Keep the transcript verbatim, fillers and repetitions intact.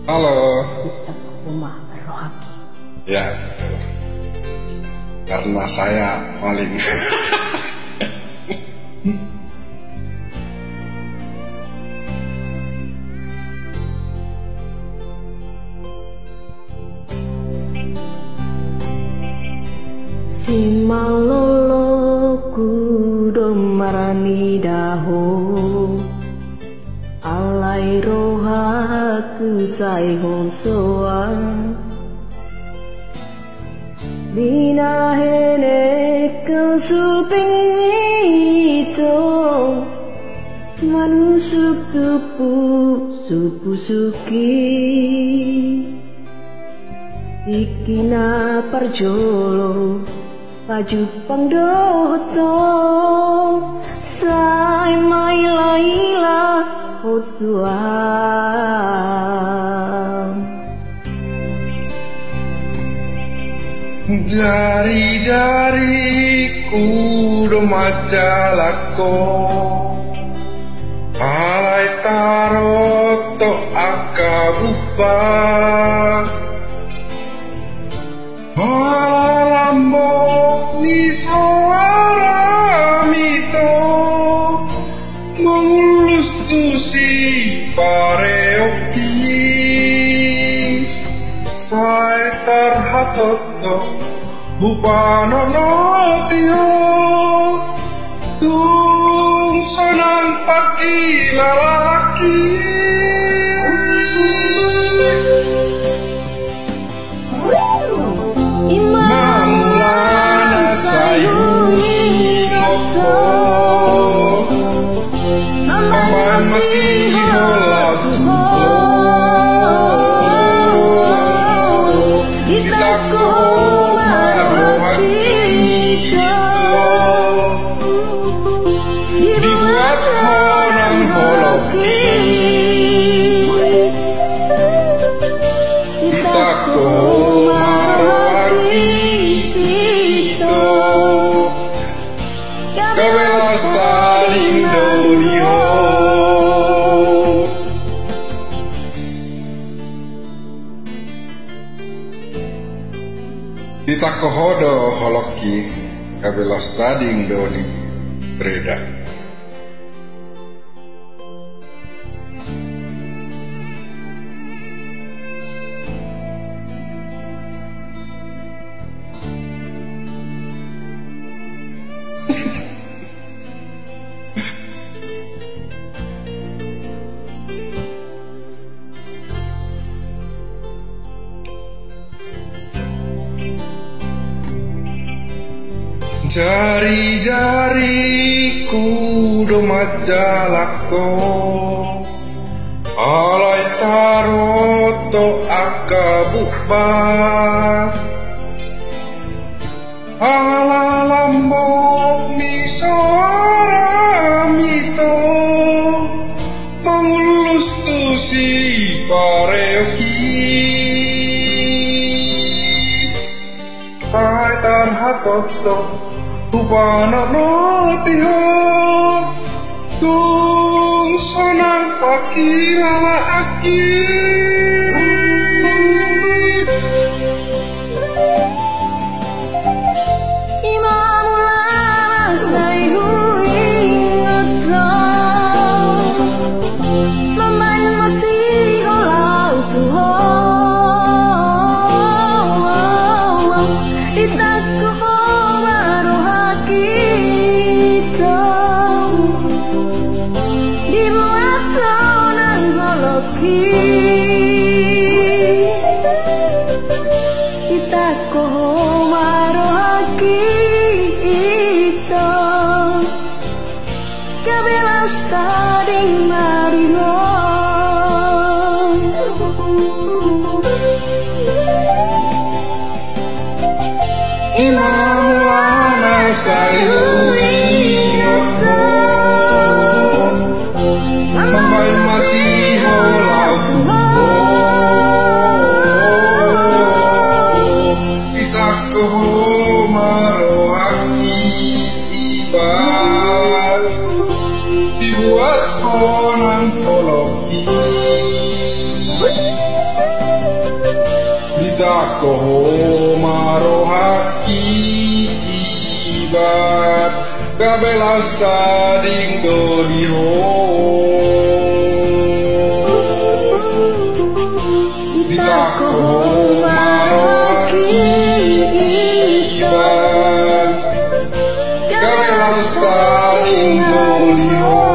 Halo. Itangko ma rohangki. Ya, betul. Karena saya maling. Simaloloku do marnida ho, alai rohangku sai ho soang. Binahen engkel suping ni ito, manusuk tu pusu-pusuki. Tingki na parjolo pajumpang dohot ho, sai maila-ila ho tu ahu. Jari-jariku do manjalang ho, alai tarotok angka buhang. Ala lambok ni soaram ito, mangullus tu sipareongki. Sai tarhatotop hupanoroti ho, tung so nang pangkilalaanki. I ma mulana sai huingot ho, mambahen masihola tu ho. Itangko ho ma rohangki ito, dibuat ho nang holongki. Itangko ho ma rohangki ito, gabe las tading do di ho. Itangko ho do holongki, gabe las tading do di breda. Jari-jariku do manjalang ho, alai tarotok angka buhang. Ala lambok ni soaram ito, mangullus tu sipareongki. Sai tarhatotop hupanoroti ho, tung so nang pangkilalaanki. I ma mulana sai huingot ho, mambahen masihola tu ho. Itangko ho ma rohangki ito, dibuat ho nang holongki. Itangko ho ma rohangki ito, gabe las tading ma di ho. I ma mulana sai huingot ho, mambahen masihola tu ho. Itangko ho ma rohangki, iba dibuat ho nang holongki. Ditangko ho ma rohangki, Iban, gabe las tading do di ho. Ditangko ho ma rohangki, Iban, gabe las tading do di ho.